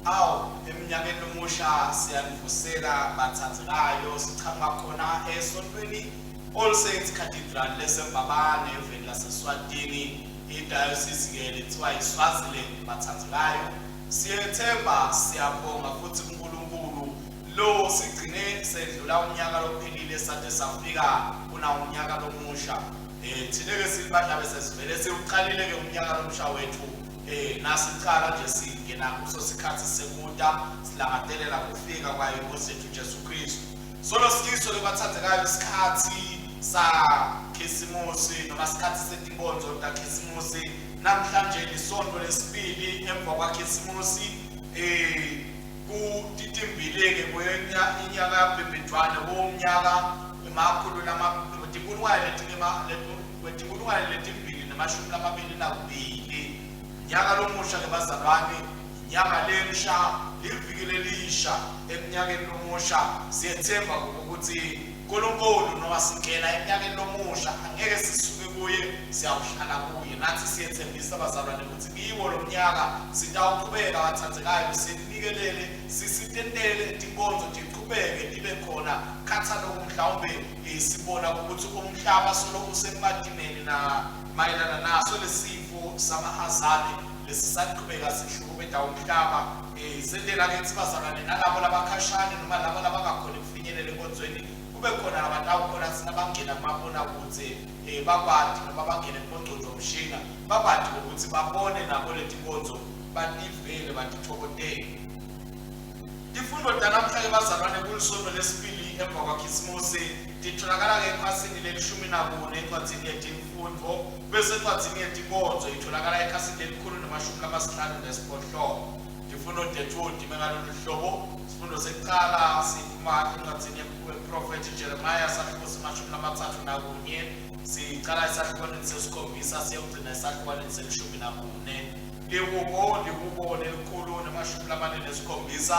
Awu, eminyakeni lomusha siyanivusela bathandekayo, sichamuka khona esontweni All Saints Cathedral leseMbabane eveni laseSwatini, idayosisi-ke lethiwa yiSwaziland bathandekayo. Siyethemba, siyabonga futhi kuNkulunkulu lo sigcine sedlula unyaka lophelile sate safika kuna unyaka lomusha. Eh thina-ke silibadlabe sesivele siwuqalile-ke umnyaka lomusha wethu eh nasicala nje singena kuso sikhathi sekuta silangatelela kufika kwayo inkosi yethu Jesu Kristu. Solo sikiso lebathandekayo isikhathi saKhisimusi noma isikhathi setinkonzo taKhisimusi namhlanje lisonto lesibili emva kwaKhisimusi eh kutitimbili-ke inyaka yabhebhedvwane womnyaka emakhulu wetinkulungwane letimbili nemashumi lamabili nakubili nyaka lomusha-ke bazalwane inyanga lensha liviki lelisha eminyakeni lomusha siyethemba ukuthi uNkulunkulu noma singena eminyakeni lomusha angeke sisuke kuye siyawuhlala kuye nathi siyethembisa bazalwane ukuthi kiwo lo mnyaka sitawuqhubeka bathandekayo sinikelele sisitentele tinkonzo tiqhubeke tibe khona khatha lokhu mhlawumbe eh, sibona ukuthi umhlaba solo usemadimeni na mayelana naso lesifo samahazane lesisaqhubeka sihlukubeta umhlaba um sentela kithi bazalwane nalabo labakhashane noma labo labangakhoni kufinyelela enkonzweni kube khona labatawukhona thina bangena kumabonakude um bakwati noma bangene kubongcondvomshina bakwati ukuthi babone nabo leti nkonzo bativele batitfokotele Tifundo tanamhla-ke bazalwane kulisonto lesibili emva kwaKhisimusi titholakala-ke ekhasini lelishumi nakune encwadzini yetimfundvo bese encwadzini yetinkonzo itholakala ekhasini lelikhulu nemashumi lamasihlanu nesiphohlongo. Tifundo tetfu time ngalolu hlobo. Sifundo sekucala siphuma encwadzini yemprofethi Jeremiah sahluko semashumi lamatsatfu nakunye sicala esahlukwaneni sesikhombisa siyewugcina esahlukwaneni selishumi nakune. Lihubo, lihubo lelikhulu nemashumi lamane nesikhombisa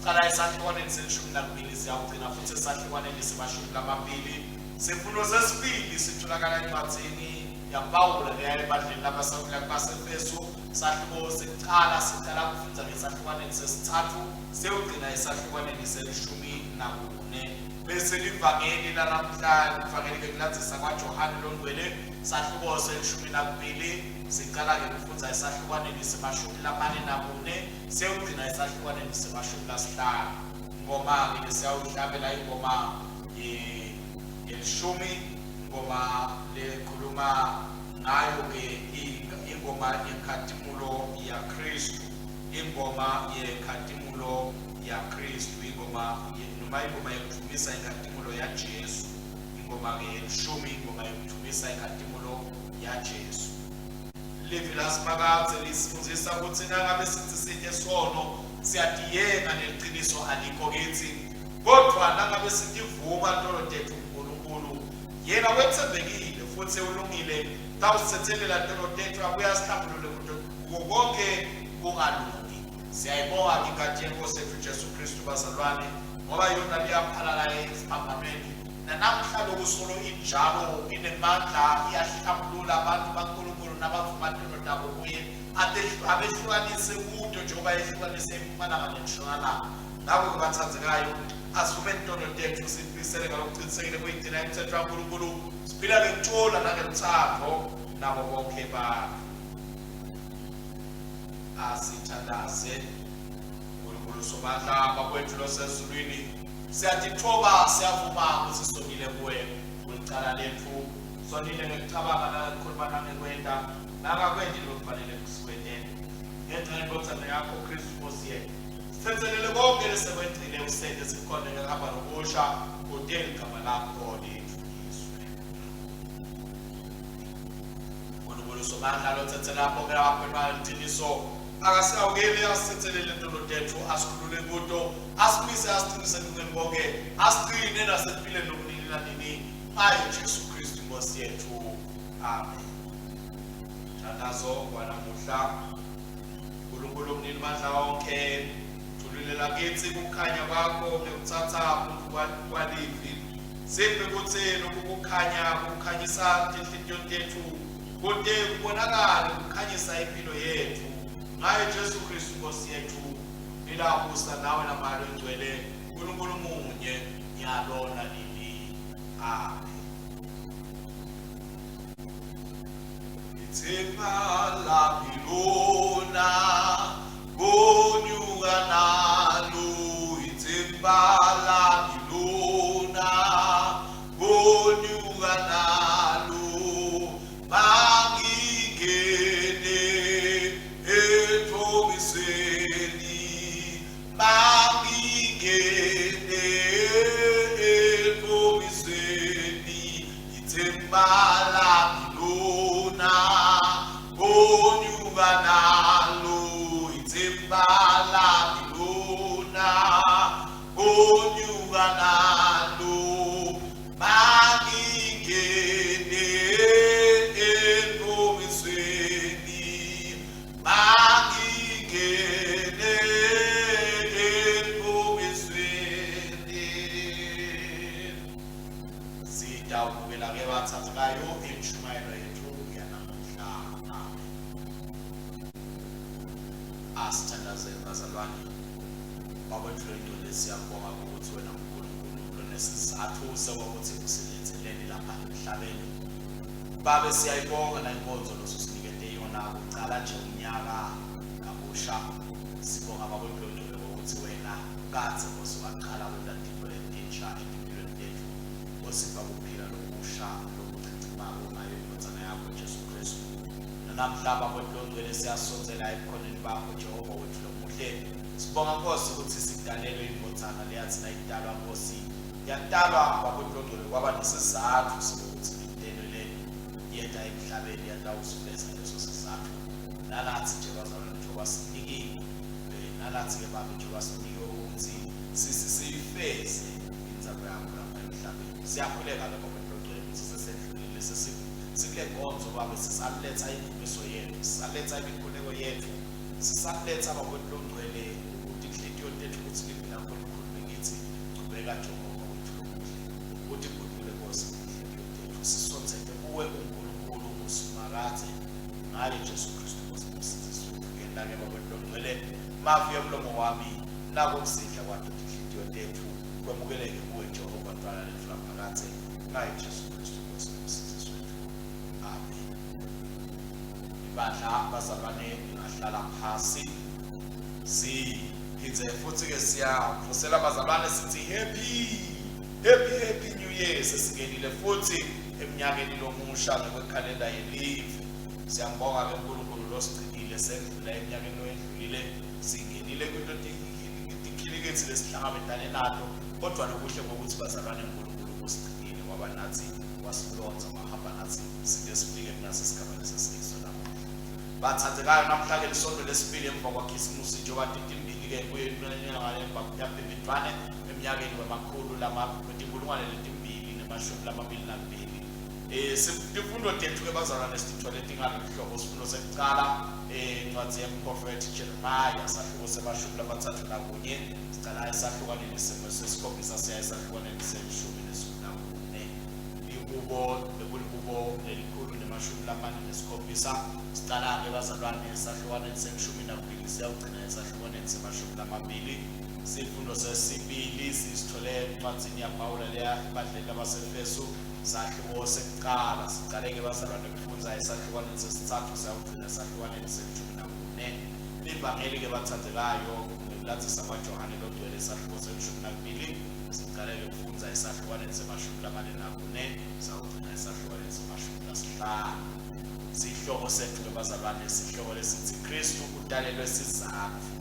sicala esahlukwaneni selishumi nakubili siyawugcina futhi esahlukwaneni semashumi lamabili. Sifundo sesibili sitholakala encwadzini yaPawula leya ebandleni labaseFesu sahluko sekucala sicala kufundza ngesahlukwaneni sesithathu siyogcina esahlukwaneni selishumi nakune. Bese livangeli lanamhla livangeli ngekulandzisa kwaJohane longcwele sahluko selishumi nakubili Siqala-ke kufundza esahlukwaneni semashumi lamane nakune siyewugcina esahlukwaneni semashumi lasihlanu. Ingoma-ke lesiyawuyihlabela ingoma yelishumi, ingoma lekhuluma ngayo-ke ingoma yenkhatimulo yaKhristu, ingoma yenkhatimulo yaKhristu, ingoma noma ingoma yekudvumisa inkhatimulo yaJesu, ingoma-ke yelishumi, ingoma yekudvumisa inkhatimulo yaJesu. Livi laSimakadze lisifundzisa kutsi nangabe sitsi site sono, siyatiyenga neliciniso alikho kitsi. Kodvwa nangabe sitivuma tono tetfu kuNkulunkulu, yena wetsembekile futsi ulungile, utawusitsetselela tono tetfu abuye asihlambulule kuto kuko konkhe kungalungi. Siyayibonga-ke ingati yeNkhosi yetfu Jesu Khristu bazalwane, ngoba yona liyaphalala esiphambanweni Nanamhla loku solo injalo, inemandla, iyahlambulula abantu baNkulunkulu nabavuma tono tabo kuye, abehlukanise kuto njengoba ehlukanise impumalanga nentshonalanga. Ngakho-ke bathandekayo, asivumeni tono tethu sibuyisele ngalokuqinisekile kuyigcina imithetho kaNkulunkulu, siphila ngekuthula nangeluthando nabo bonke abantu. Asithandaze. Nkulunkulu Somandla, Baba wethu losezulwini, siyatitfoba siyavuma kutsi sonile kuwe kulicala letfu sonile ngekucabanga nangekukhuluma nangekwenta nangakwenti lokufanele kusikwente ngenxa yendvodzana yakho Khristu Nkosi yethu sitsetselele konke lesekwentile usente sikhone ngekuhamba lokusha kute ligama lakho lidvunyiswe Nkulunkulu Somandla lotsetsela bonke labaphendvula liciniso akasihawukeli asitsetselele tono tetfu asikhulule kuto asimise asiqinise ekulungeni konke asigcine nasekuphileni lokunini nanini ngaye Jesu Kristu Nkosi yetfu amen Thandazo wanamuhla Nkulunkulu umninimandla onke thululela kitsi kukhanya kwakho ngekutsatsa buntfu kwalivi siphe kutsi loku kukhanya kukhanyisa tinhlitiyo tetfu kute kubonakale kukhanyisa impilo yetfu ngaye Jesu Kristu Nkosi yetfu. Uphila ubusa nawe naMoya loNgcwele, uNkulunkulu munye, nyalo nanini. Amen. Ithemba lami lona ngonyuka nalo, ithemba lami lona ngonyuka nalo, mangingene ethomisweni, mangingene ethomisweni, ithemba lami lona ngonyuka nalo, ithemba lami lona ngonyuka nalo, mangingene entomisweni, mangingene entomisweni. Sitawubukela ke bathathekayo intshumayelo yethu yanamuhla. Amen. Asithandazeni bazalwane. Baba wethu oyingcwele, siyabonga ukuthi wena uNkulunkulu lonesizathu sokuthi usiletheleni lapha emhlabeni. Babe siyayibonga la inkonzo losusinikete yona kuqala nje unyaka kabusha. Sibonga Baba wethu oyingcwele ngokuthi wena kadze Nkosi waqala kwenta tintfo letinsha etimpilweni tetfu. Osipha kuphila lokusha lokuchichimako ngayo iNdvodzana yakho Jesu Kristu. Nanamhla Baba wethu longcwele siyasondzela ebukhoneni bakho Jehova wethu lomuhle. Sibonga Nkosi ukuthi sidalelwe indvodzana leyathi nayidalwa Nkosi yatalwa Baba wethu longcwele kwaba nesizatfu sokuthi itelwe le yeta emhlabeni yatawusifeza leso sizatfu. Nanathi nje bazalwane njengoba sinikiwe nanathi-ke Babe njengoba sinikiwe ukuthi siyifeze intsando yakho lapha emhlabeni. Siyakhuleka-ke Baba wethu longcwele ukuthi sesedlulile sikule nkonzo Babe sisaletha indumiso yethu, sisaletha imikhuleko yethu, sisaletha Baba wethu longcwele ukuthi inhlitiyo tethu ukuthi livi lakho likhulume kithi. Chubeka Jehova wethu lomuhle ukuthi guqule Nkosi inhlitiyo tethu sisondzele kuwe uNkulunkulu uSimakadze ngaye Jesu Kristu Nkosi nomsindisi wethu. Ngenta-ke Baba wethu longcwele mavi emlomo wami nako kuzidla kwato tinhlitiyo tethu kwemukeleke kuwe Jehova Dwala letfu laphakadze ngaye Jesu Kristu Nkosi nomsindisi wethu. Amen. Ibandla bazalwane lingahlala phasi. Siphindze futhi-ke siyavusela bazalwane sithi happy happy happy new year. Sesingenile futhi eminyakeni lomusha ngokwekhalenda yelive. Siyambonga-ke uNkulunkulu losigcinile sendlula eminyakeni loyendlulile, singenile kwinto tikhilikithi lesihlangabetane nato, kodwa lokuhle ngokuthi bazalwane uNkulunkulu usigcinile waba nathi wasilonza wahamba nathi sike sifike kunasi isigaba lesesikiso namuhla. Bathandekayo, namhla-ke lisonto lesibili emva kwaKhisimusi njengoba titimbili-ke kuye inyanga yaBhimbidvane eminyakeni wemakhulu wetinkulungwane letimbili nemashumi lamabili nakubili. Tifundo tethu-ke bazalwane sitithole tingalolu hlobo. Sifundo sekucala incwadzi yemprofethi Jeremiah sahluko semashumi lamathathu nakunye sicala esahlukaneni sesikhombisa siya esahlukaneni seshumi nakune. Lihubo bekulihubo lelikhulu nemashumi lamane nesikhombisa. Sicala-ke bazalwane esahlukaneni seshumi nakubili siyawugcina esahlukaneni semashumi lamabili. Sifundo sesibili sisithole encwadzini yaPawula leya ebandleni labaseFesu sahluko sekucala. Sicale-ke bazalwane kufundza esahlukaneni sesitsatfu siyawugcina esahlukaneni seshumi nakune. Livangeli-ke bathandekayo ngekulandzisa kwaJohane logcwele isahluko seshumi nakubili. Sicale-ke kufundza esahlukaneni semashumi lamane nakune sawugcina esahlukaneni semashumi lasihlanu. Sihloko setfu-ke bazalwane sihloko lesithi Kristu utalelwe sizatfu.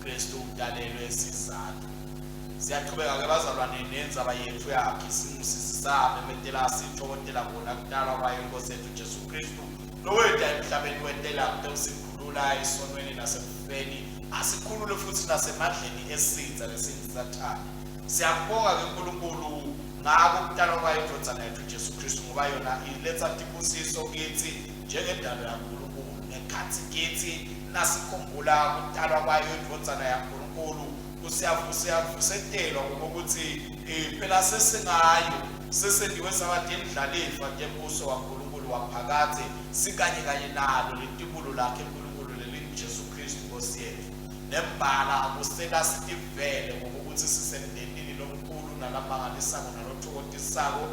Kristu utalelwe sizatfu. Siyachubeka-ke bazalwane nendzaba yetfu yaKhisimusi sisamemetela sitfokotela kona kutalwa kwayo iNkosi yetfu Jesu Kristu loweta emhlabeni wentela kutewusikhulula esonweni nasekufeni asikhulule futhi nasemandleni esitsa lesinguSathane. Siyambonga-ke uNkulunkulu ngako ukutalwa kwayo iNdvodzana yetfu Jesu Kristu ngoba yona iletsa tibusiso kitsi njengendalo yaNkulunkulu. Ngekhatsi kitsi nasikhumbula kutalwa kwayo iNdvodzana yaNkulunkulu kusiyavusetelwa ngokuthi phela sesingayo sesendiwe saba tindlalifa tembuso waNkulunkulu waphakadze sikanye kanye nalo litibulo lakhe uNkulunkulu lelinguJesu Kristu Nkosi yetfu. Nembala kusenta sitivele ngokuthi sisemndenini lomkhulu nalamangalisako nalothokotisako.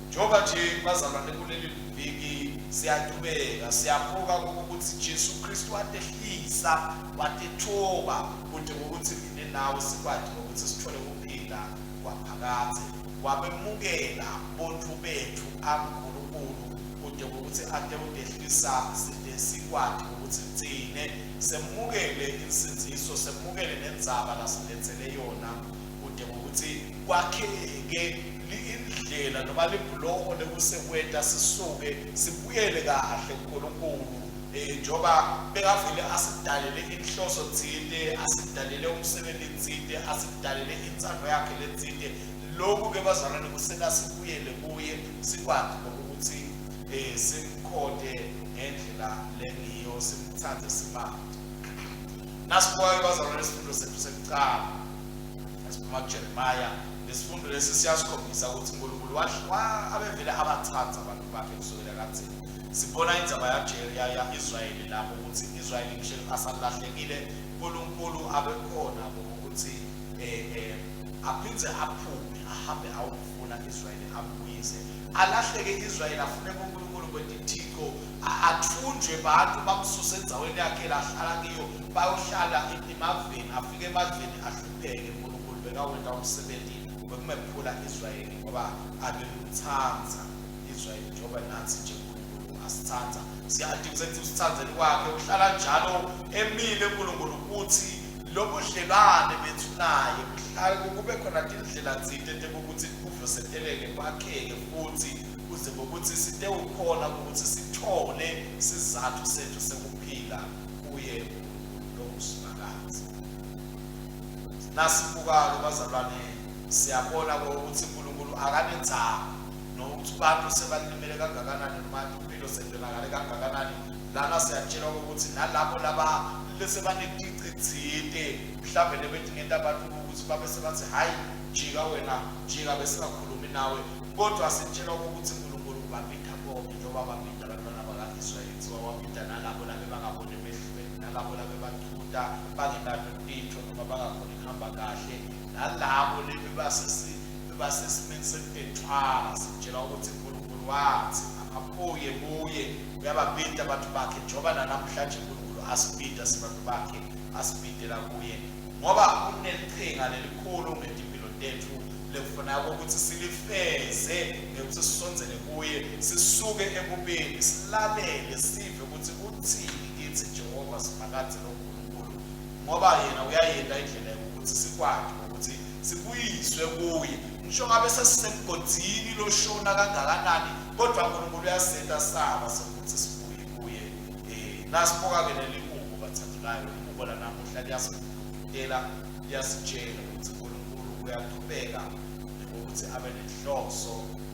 Njengoba nje bazalwane kuleli viki siyachubeka siyabuka ukuthi Jesu Kristu watehlisa watethoba kude ukuthi mina nawe sikwati ukuthi sithole kuphila kwaphakadze. Wabemukela bontfu betfu aNkulunkulu kude ukuthi ate utehlisa side sikwati ukuthi tsine semukele insindziso semukele nendzaba lasiletsele yona kude ukuthi kwakheke indlela noma libhuloho lekusekwenta sisuke sibuyele kahle kuNkulunkulu. Njengoba bekavele asidalele inhloso tsite, asidalele umsebenzi tsite, asidalele intsandvo yakhe letsite. Lokhu ke bazalwane kusenta sibuyele kuye sikwati lokuthi simkhonte ngendlela lengiyo, simtsandze simati. Nasibuka ke bazalwane isifundo sethu sekucala esiphuma kuJeremiah, lesifundo lesi siyasikhombisa ukuthi uNkulunkulu abevele abatsandza abantu bakhe kusukela kadzeni. Sibona indzaba ya-Israyeli lapho ukuthi Israyeli ngisho asalahlekile uNkulunkulu abekhona ukuthi aphindze aphume ahambe awufuna Israyeli ambuyise. Alahleke Israyeli afune kuNkulunkulu kwetithixo, athunjwe bantu bamsuse endzaweni yakhe lahlala kiyo bayohlala emaveni, afike emaveni ahlupheke. uNkulunkulu bekawenta umsebenzi wekumephula Israyeli ngoba abemtsandza Israyeli njengoba nathi nje uNkulunkulu asitsandza. Siyati ukuthi usitsandzeni kwakhe uhlala njalo emile uNkulunkulu ukuthi lobudlelwane bethu naye kuhlale kube khona tindlela tsite tekuthi kuvuseteleke kwakheke futhi kuze ngokuthi sitewukhona ukuthi sithole sizathu sethu sekuphila kuye uNkulunkulu longuSimakadze. Nasibuka-ke bazalwane siyabona ukuthi uNkulunkulu akanendzaba nokuthi abantu sebalimele kangakanani noma impilo seyonakale kangakanani. Lana siyatshelwa ukuthi nalabo laba lesebanetici tsite mhlawumbe lebetingenta abantu ukuthi babe sebathi hhayi jika wena jika besingakhulumi nawe, kodwa sitshelwa ukuthi uNkulunkulu ubabita bonke njengoba babita abantwana baka-Israyeli, kuthiwa wabita nalabo labebangaboni emehlweni nalabo labebachuta bangenato titfo noma bangakhoni kuhamba kahle nalabo lebebasesimeni sekutethwala. Sitshelwa ukuthi uNkulunkulu wathi ababuye kuye, uyababita abantu bakhe njengoba nanamhlanje uNkulunkulu asibita sibantu bakhe asibitela kuye, ngoba kuneliqhinga lelikhulu ngetimpilo tethu lekufuneka ukuthi silifeze ngekuthi sisondzele kuye, sisuke ebubeni, silalele sive ukuthi uthini kithi Jehova Simakadze loNkulunkulu, ngoba yena uyayenta indlela yokuthi sikwati ukuthi sibuyiswe kuye. Ngisho ngabe sesisemgodini loshona kangakanani, kodwa uNkulunkulu uyasenta saba sokuthi sibuye kuye. Nasibuka-ke leli hubo bathandekayo, ihubo lanamuhla liyasigqugqutela, liyasitshela ukuthi uNkulunkulu uyaqhubeka nokuthi abe nenhloso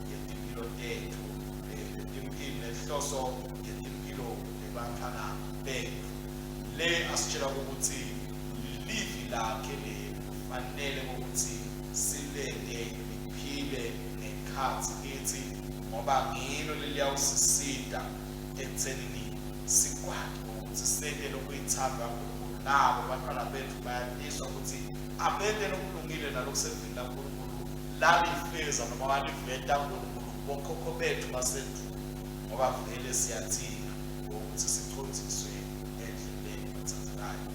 yetimpilo tethu, nenhloso yetimpilo lebantfwana bethu. Le asitshela ukuthi livi lakhe leli kufanele ukuthi silente liphile ngekhatsi kithi, ngoba ngilo leliyawusisita ekuthenini sikwati ukuthi sente lokuyithanda kaNkulunkulu. Nabo abantwana bethu bayatiswa ukuthi abente lokulungile nalokusevini laNkulunkulu lalifeza noma waliveta uNkulunkulu bokhokho bethu basendulo, ngoba vele siyadzinga ukuthi sicondziswe endleleni bathandekayo.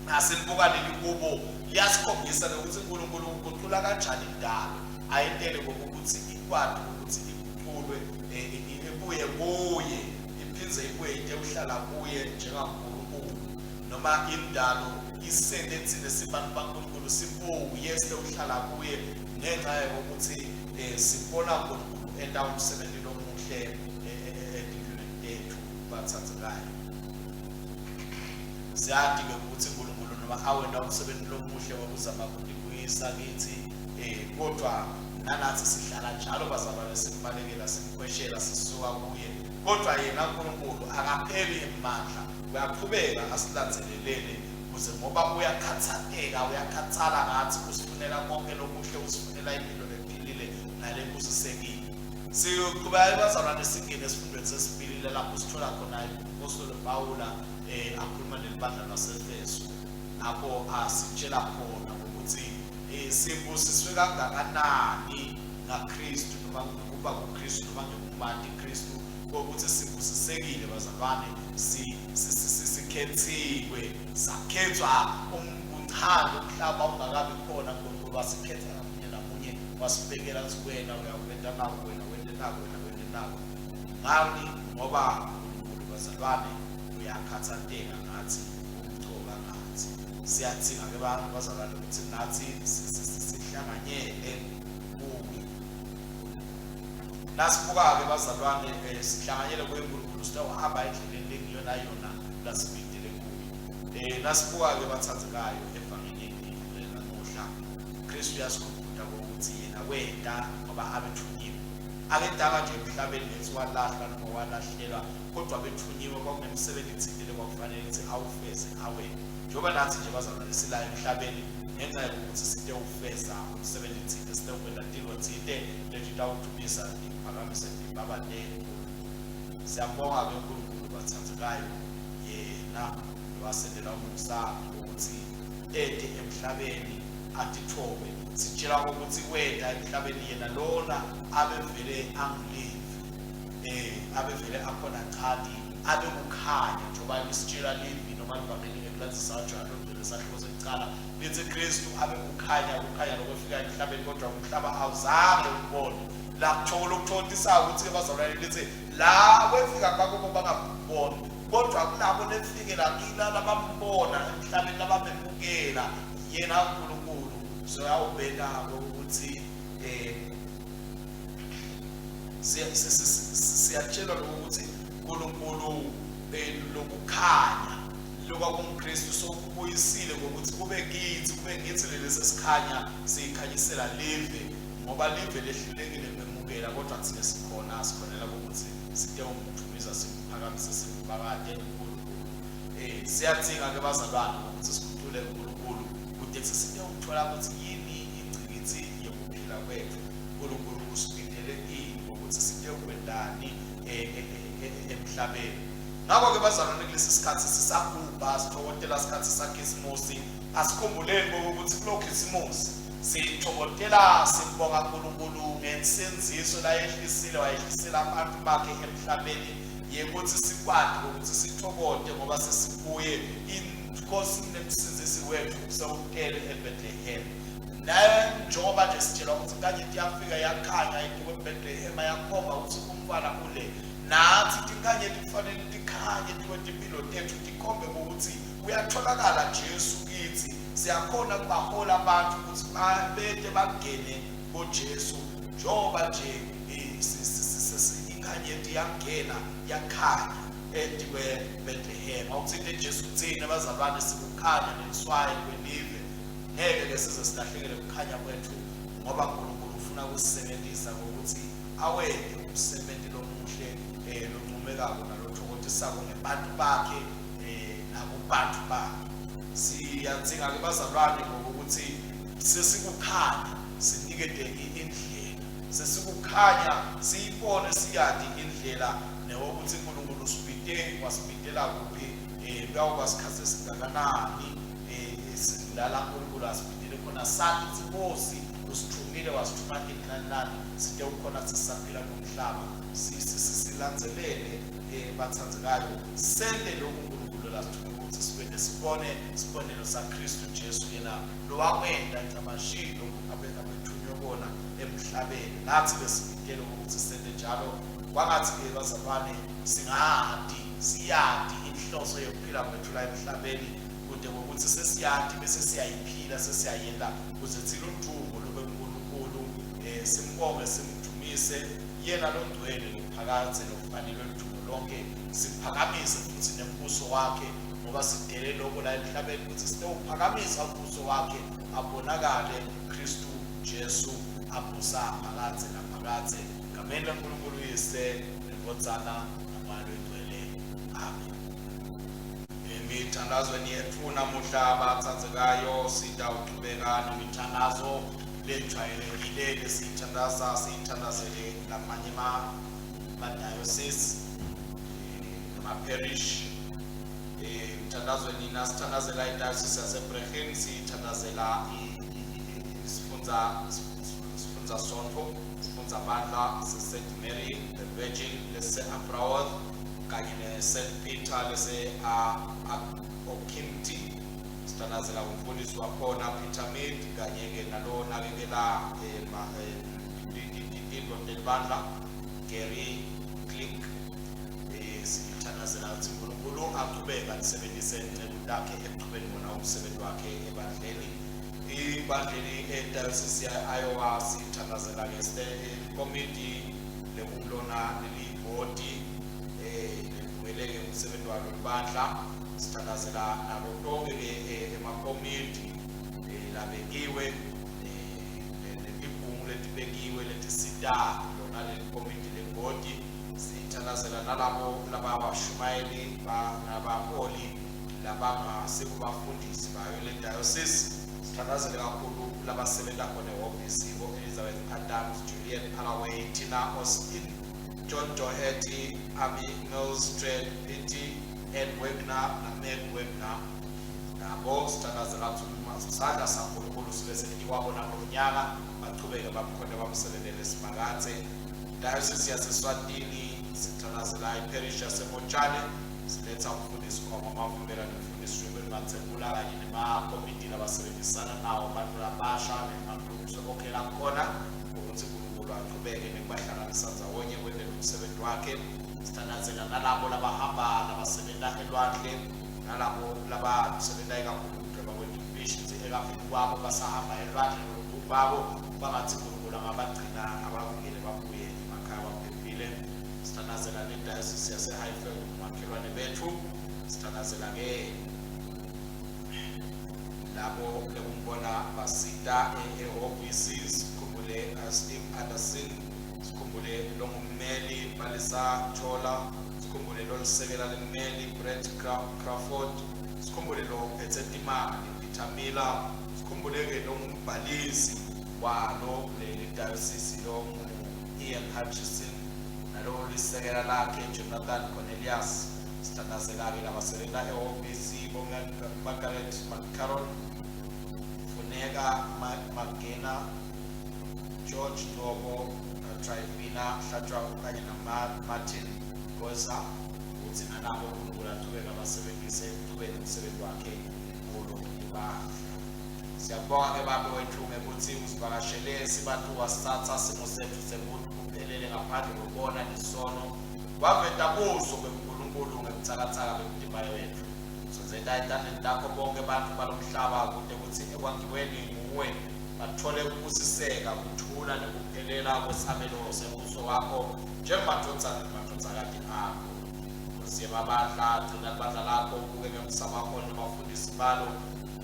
Nasilibuka leli kubo liyasikhombisa nokuthi uNkulunkulu uguqula kanjani indalo ayentele ngokuthi ikwati ukuthi iguqulwe ibuye kuye iphindze ibuye itewuhlala kuye njengaNkulunkulu, noma indalo isente thina sibantu baNkulunkulu sibuye sitewuhlala kuye ngenxa yokuthi sibona uNkulunkulu enta umsebenzi lomuhle etimpilweni tethu bathandekayo. Siyati-ke ukuthi uNkulunkulu noma awenta umsebenzi lomuhle wokuzama ukutibuyisa kithi, kodwa nanathi sihlala njalo bazalwane simbalekela simkhweshela sisuka kuye, kodwa yena uNkulunkulu akapheli emandla, uyaqhubeka asilandzelelele kuze ngoba uyakhathateka, uyakhathala ngathi, usifunela konke lokuhle, usifunela impilo lephilile nalebusisekile. Siyoqhubeka bazalwane singene esifundweni sesibili lapho sithola khona uMpostoli Pawula akhuluma nelibandla laseEfesu lapho asitshela khona ukuthi sibusiswe kangakanani ngaKristu noma ngokuba kuKristu noma ngokumati Kristu kokuthi sibusisekile bazalwane sikhethiwe sakhethwa umthando umhlaba ungakabi khona uNkulunkulu wasikhetha ngamunye namunye wasibekela ukuthi wena uyakwenta naku wena wente naku wena wente naku ngani ngoba uNkulunkulu bazalwane uyakhathateka ngathi umcoka ngathi siyadzinga ke bantu bazalwane ukuthi nathi sihlanganyele kuye. Nasibuka-ke bazalwane sihlanganyele kuye uNkulunkulu sitawuhamba endleleni lengiyona yona lasibidele kuyo. Nasibuka-ke bathandekayo evangelini namuhla Kristu uyasikhumbuta ukuthi yena wenta ngoba abethunyiwe. Akendanga nje emhlabeni lethi walahlwa noma walahlelwa kodwa bethunyiwe kwakunemsebenzi thile lekwakufanele ukuthi awufeze awene. Njengoba nathi nje bazalwane sila emhlabeni ngenxa yokuthi sitewufeza umsebenzi thile sitewukwenta tintfo thite letitawudumisa tiphakamise tibabate uNkulunkulu. Siyambonga-ke uNkulunkulu bathandekayo yena lowasendela umusa wokuthi ete emhlabeni atithobe. Sitshela ukuthi weta emhlabeni yena lona abevele anguLevi abevele akhona chati abe kukhanya njengoba lisitshela livi noma livangeli ngekulandzisa kaJohane longcwele sahluko sekucala lithi Kristu abe kukhanya kukhanya lokwefika emhlabeni kodwa umhlaba awuzange umbone la kuthola okuthokotisayo ukuthi bazalwane lithi la kwefika kwakubo bangaboni kodwa kulabo lefike la kila labambona emhlabeni labamemukela yena uNkulunkulu soyawubeka ukuthi siyatshelwa lokho ukuthi uNkulunkulu lokukhanya lokwakumKristu sokubuyisile ngokuthi kube kithi kube ngithi leli sesikhanya siyikhanyisela live ngoba live lehlulekile kwemukela kodwa thina sikhona sikhonela ukuthi sitewumdumisa simphakamise simbakade uNkulunkulu. Siyadzinga ke bazalwane ukuthi sigucule uNkulunkulu kude sitewuthola ukuthi yini ingcikithi yokuphila kwethu. uNkulunkulu usibidele ini ngokuthi sitewukwentani emhlabeni. Ngakho-ke bazalwane kulesi sikhathi sisagubha sithokotela sikhathi sakhisimusi asikhumbuleni ukuthi kulo khisimusi sithokotela sibonga uNkulunkulu ngensindiso layehlisile wayehlisela abantu bakhe emhlabeni yekuthi sikwati ukuthi sithokote ngoba sesikuye inkosi nemsindzisi wethu sewutele eBethlehem. Naye njengoba nje sitshelwa ukuthi inkanyeti yafika yakhanya etukwe eBethlehema yakhomba ukuthi umntwana ule. Nathi tinkanyeti kufanele tikhanye tikwetimpilo tethu tikhombe ukuthi uyatholakala Jesu kithi. Siyakhona kubahola abantu ukuthi bete bangene kuJesu njengoba nje inkanyeti yangena yakhanya etikwe Bethlehem. Awuthinte Jesu kuthina bazalwane sikukhanya neliswayi kwelive. Ngeke ke size silahlekele ukukhanya kwethu ngoba uNkulunkulu ufuna ukusisebenzisa ngokuthi awente umsebenzi lomuhle loncomekako nalothokotisako ngebantu bakhe nakubantu bakhe. Siyadzinga ke bazalwane ngokuthi sesikukhanya sinikete indlela, sesikukhanya siyibone siyati indlela newokuthi uNkulunkulu usibite wasibitela kuphi, kuyawuba sikhathi esingakanani sidlala uNkulunkulu asibidile khona sathi ukuthi Nkosi usithumile wasithuma ini nani nani site ukhona sisaphila kulomhlaba silandzelele bathandekayo sente lokhu uNkulunkulu lasithuma ukuthi sikwente sibone isibonelo saKristu Jesu yena lowakwenta ncamashi lokhu abethunywe kona emhlabeni nathi besibidele ukuthi sente njalo. Kwangathi-ke bazalwane singati siyati inhloso yokuphila kwethu la emhlabeni kude ngokuthi sesiyati bese siyayiphila sesiyayenta kuze thina udumo lube kuNkulunkulu simbonge simdumise yena longcwele lophakadze lokufanelwe ludumo lonke siphakamise futhi nembuso wakhe ngoba sidele lokho la emhlabeni ukuthi sitewuphakamisa umbuso wakhe abonakale Kristu Jesu abusa phakadze naphakadze gameni laNkulunkulu uyise nendvodzana naMoya loyingcwele. Amen. Emithandazweni yethu namuhla bathandzekayo sitawuchubeka nemithandazo. Lejwayelekile lesiyithandaza siyithandazele lamanye ma-diocese, nama-parish. Emthandazweni nasithandazela i-diocese yaseBregen, siyithandazela isifundza, sifundza sontfo, sifundza bandla se-St Mary the Virgin lese-Abraworth kanye ne-St Peter lese-Okimti. Sithandazela umfundisi wakhona Peter Mead kanye-ke nalo nakekela tintfo telibandla Gary Click. Sithandazela ukuthi uNkulunkulu aqhubeke alisebenzise inceku takhe ekuqhubeni wona umsebenzi wakhe ebandleni, ibandleni e-diocese ya-Iowa. Sithandazela-ke ikomiti lekulona leli bhodi lelibukele-ke umsebenzi walo libandla. Sithandazela nabo tonke-ke emakomiti labekiwe, netigungu letibekiwe letisita lona leli komiti lebhodi. Sithandazela nalabo lababashumayeli nabaholi labangasekubafundisi bayo le diocese. Sithandazele kakhulu labasebenza khona ehhovisi, bo-Elizabeth Adams, Julian Allaway, Tina Austin, John Doherty, Abby Mills, Fred Pitti, Ed Wegner na-Meg Wegner. Nabo sithandazela ukuthi isandla saNkulunkulu sibe setikwabo nakulo mnyaka, bachubeke bamkhonte, bamsebentele Simakadze. Diocese yaseSwatini, sithandazela iparish yaseMotshane. Siletha umfundisi Khoma Mavimbela nemfundisi Ruben Matsebula kanye nemakomiti labasebenzisana nawo, abantu labasha nemagroups onkhe lakhona, ukuthi uNkulunkulu aqhubeke nekubahlanganisa ndzawonye kwentela umsebenzi wakhe. Sithandazela nalabo labahamba, labasebenta elwandle, nalabo labasebenta ikakhulu ukudweba kwetimfishi ekafini kwabo basahamba elwandle noluntu babo. Bangathi uNkulunkulu angabagcina, abavikele, babuye emakhaya baphephile. Sithandazela nedayosisi yase-Highveld, umakhelwane bethu. Sithandazela-ke labo lekumbona basita ehhovisi. Sikhumbule Steve Anderson, sikhumbule longummeli Balisa Chola, sikhumbule lolisekela lemmeli Brett Crawford, sikhumbule lo phethe timali Peter Miller, sikhumbule-ke longumbhalisi walo leli diocese longu-Ian Hutchison nalo lisekela lakhe Jonathan Cornelius. Sithandazela-ke labasebenza ehhovisi, bo-Margaret McCarron, Funeka Magena, George Ncobo, Trivina Hlatshwako kanye na-Martin Goza, ukuthi nalabo uNkulunkulu achubeke abasebenzise ekuchubeni umsebenzi wakhe kulo ibandla. Siyabonga-ke Babe wethu ngekuthi usivakashele sibantu, wasithatha simo sethu sebuntu kuphelele ngaphandle kokubona nesono, waveta buso bebuNkulunkulu ngebutsakatsaka bemitimba yethu. Sondzeta etandleni takho bonke bantfu balomhlaba kute kutsi ekwangiweni nguwe batfole kubusiseka, kuthula nekuphelela kwesabelo sembuso wakho njengemadvodzana nemadvodzakati akho. Nkosi yemabandla, gcina libandla lakho, ubuke ngemsa wakho nebafundisi balo.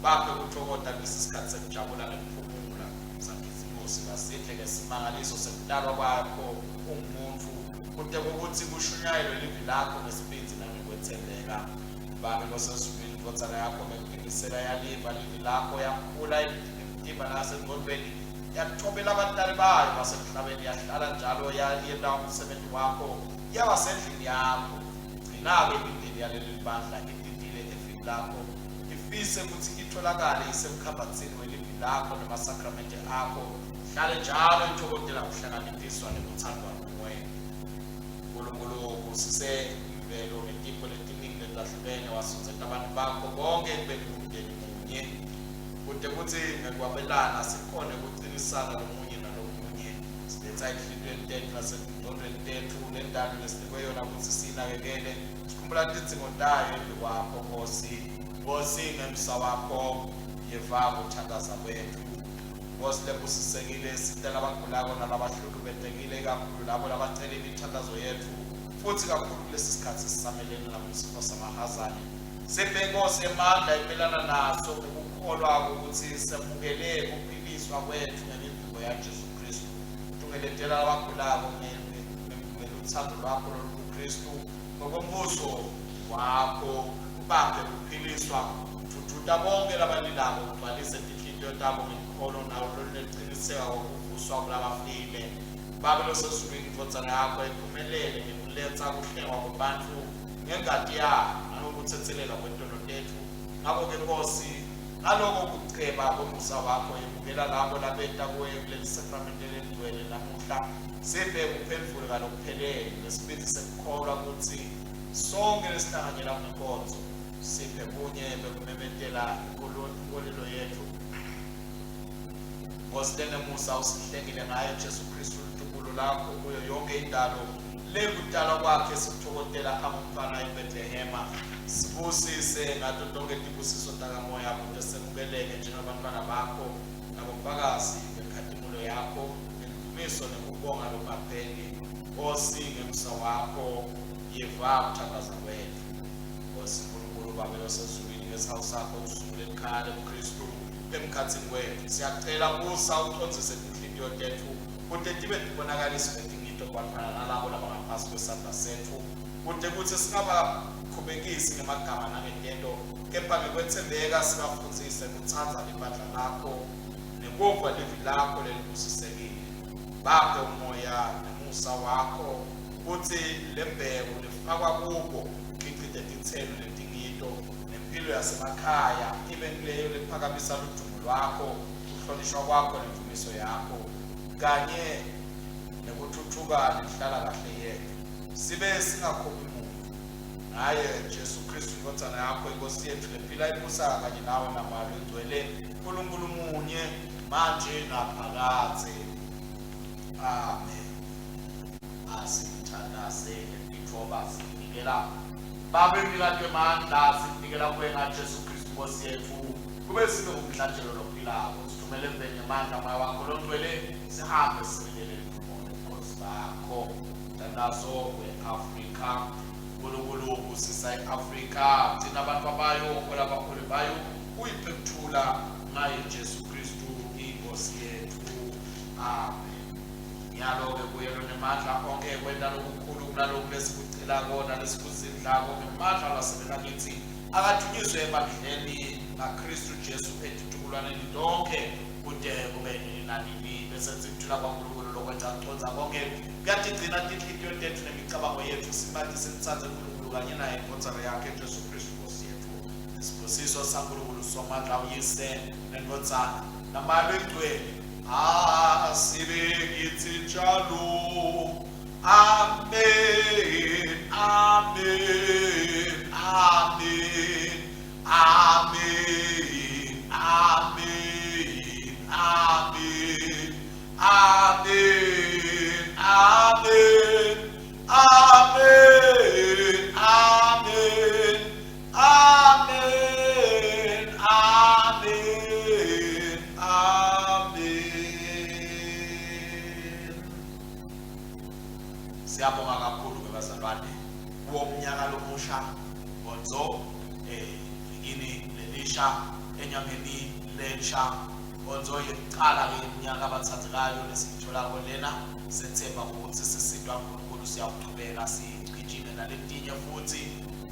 Baphe kutfokota kulesi sikhatsi sekujabula nekuphumula saKhisimusi. Basidle ngesimangaliso sekutalwa kwakho ungumuntfu, kute kutsi kushunyayelwe livi lakho ngesibindzi nangekwetsembeka. Babe losezulwini, indvodzana yakho ngekuphimisela yaliva livi lakho, yakhula emtimba nasengcondvweni, yathobela abatali bayo basemhlabeni, yahlala njalo yenta umsebenzi wakho, yaba sendlini yakho. Gcina-ke imindeni yaleli bandla itintile evini lakho, ifise kutsi itholakale isemkhambatsini welivi lakho nemasakramente akho, hlale njalo itfokotela kuhlakaniphiswa nekutsandvwa nguwe. Nkulunkulu, busise imvelo ngetipho letiningi letahlukene, wasondzeta abantu bakho bonke ekubeni ngumndeni munye, kute kutsi ngekwabelana sikhone kucinisana lomunye nalomunye. Siletsa etinhlitiyweni tetfu nasetingcondvweni tetfu lendalo lesinikwe yona kutsi siyinakekele, sikhumbula tidzingo tayo embikwakho, Nkosi. Nkosi, ngemsa wakho yeva kuthandaza kwetfu. Nkosi lebusisekile, sita labagulako nalabahlukubetekile, ikakhulu labo labacela imithandazo yetfu, futsi kakhulu kulesi sikhatsi sisamelene nakusifo samahazane. Siphe, Nkosi, emandla ekumelana naso ngekukholwa ukuthi semukele kuphiliswa kwetfu ngemivimbo yaJesu Kristu. Tungeletela labagulako ngelutsandvo lwakho lolukuKristu ngokombuso wakho, ubaphe kuphiliswa. Dvudvuta bonkhe labalilako, ugcwalise tinhlitiyo tabo ngelukholo nawe lolunekuciniseka kwekuvuswa kulabafile. Babe losezulwini, iNdvodzana yakho iphumelele ngekuletsa kuhlengwa kwebantfu ngengati yayo nangekutsetselelwa kwetono tetfu. Ngako-ke, Nkhosi, ngaloko kuceba kwemusa wakho, yemukela labo labeta kuwe kuleli sakramente lelingcwele namuhla. Siphe kuphendvuka lokuphelele nesibindzi sekukholwa kutsi sonkhe lesihlanganyela kulenkonzo Siphe bunye bekumemetela inkolelo yetfu. Nkosi lenemusa usihlengile ngaye Jesu Kristu litubulo lakho kuyo yonke indalo lekutalwa kwakhe sikuthokozela angumfana eBethlehema. Sibusise ngato tonke tibusiso takamoya kute semukeleke njengabantwana bakho nabofakazi benkhatimulo yakho ngendumiso nekubonga lokungapheli. Nkosi ngemsa wakho yiva kuthandaza kwetfu. Nkosi Nkulunkulu Babe losezulwini ngesihawu sakho usungule likhaya lebuKristu emkhatsini wetfu. Siyacela busa ucondzise tinhlitiyo tetfu kute tibe tibonakaliso letingito kubantfwana nalabo labangaphasi kwesandla setfu kute kutsi singabakhubekisi ngemagama nangetento kepha ngekwetsembeka sibafundzise kutsandza libandla lakho nekuva livi lakho lelibusisekile. Baphe umoya nemusa wakho kutsi lembewu lefakwa kubo ikhicite titselo letingito nemphilo yasemakhaya ibe nguleyo lephakamisa ludumo lwakho, kuhlonishwa kwakho nemvumiso yakho kanye nekuthuthuka nenhlalakahle yetfu. Sibe singakhophi muntu. Ngaye Jesu Kristu iNdvodzana yakho iNkosi yetfu lephila ibusa kanye nawe naMoya loNgcwele, Nkulunkulu munye, manje naphakadze. Amen. Asithandaze ngetitfoba sinikela Babe mnikati wemandla sinikela kuwe ngaJesu Kristu Nkosi yetfu kube sibe ngumhlatshelo lophilako sithumele emveni ngemandla moya wakho longcwele sihambe sinikele ludumo nobukhosi bakho mthandazo we-Afrika Nkulunkulu busisa i-Afrika gcina abantu bayo hola abaholi bayo uyiphe kuthula ngaye Jesu Kristu iNkosi yetfu amen. Nyalo-ke kuye lonemandla onkhe ekwenta lokukhulu kunaloku lesikucelako nalesikuzindlako ngemandla lasebenta kitsi, akadvunyiswe ebandleni ngaKhristu Jesu etitukulwaneni tonkhe kute kube nini nanini. Bese kuthula kwaNkulunkulu lokweca kucondza konkhe kuyatigcina tinhlitiyo tetfu nemicabango yetfu, simati simtsandze Nkulunkulu kanye naye iNdvodzana yakhe Jesu Khristu Nkosi yetfu. Isibusiso saNkulunkulu Somandla uYise neNdvodzana naMoya Loyingcwele asibe kithi njalo. Amen, amen, amen, amen, amen, amen, amen, amen, amen, amen. Amen. Amen. Amen. Siyabonga kakhulu ke bazalwane kuwo umnyaka lomusha nkonzo vikini lelisha enyangeni lensha nkonzo yekuqala ke yeminyaka abathandekayo lesiyitholako lena sethemba ukuthi sisitwa uNkulunkulu siyawuchubeka sigijime naletinye futhi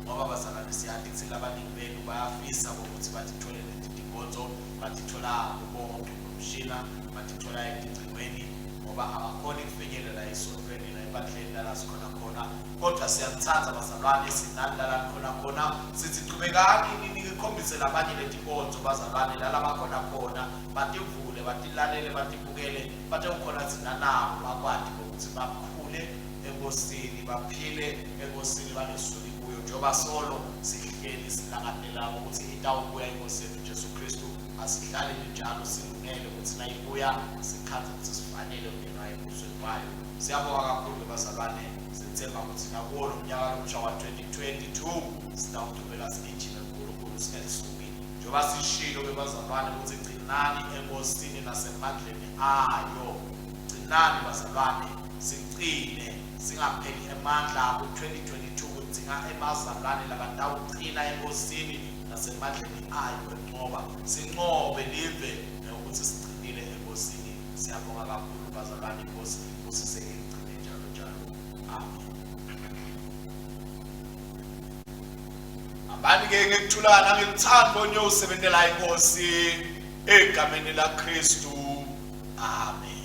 ngoba bazalwane siyati kutsi labaningi benu bayafisa ukuthi batitfole leti tinkonzo batitfola kubongcondvomshina batitfola eticingweni ngoba abakhoni kufinyelela esontfweni naebandleni lala sikhona khona kodwa siyanitsandza bazalwane sinani lala nikhona khona sithi chubekani ninikhombise labanye letinkonzo bazalwane lala bakhona khona bativule batilalele batibukele batewukhona thina nabo bakwati ukuthi bakhule enkosini baphile enkosini bangesuki kuyo njengoba solo sihleli silangatela ukuthi itawubuya inkosi yethu Jesu Kristu asihlale njalo silungele ukuthi nayibuya sikhandze ukuthi sifanele kungena embusweni wayo. Siyabonga kakhulu bazalwane sithemba ukuthi nakuwo lo mnyaka lomusha wa-2022 sitawuchubeka sigijime kuNkulunkulu singelisuki njengoba sishilo ke bazalwane ukuthi gcinani enkosini nasemandleni ayo. Gcinani bazalwane sicine singapheli emandla ku-2022 kudzinga ebazalwane labatawucina enkosini nasemandleni ayo ekuncoba sincobe live ngekuthi sigcinile enkosini. Siyabonga kakhulu bazalwane, inkosi ibusise igcine njalo njalo. Amen. Hambani-ke ngekuthula nangeluthando niyosebentela iNkosi egameni laKristu. Amen.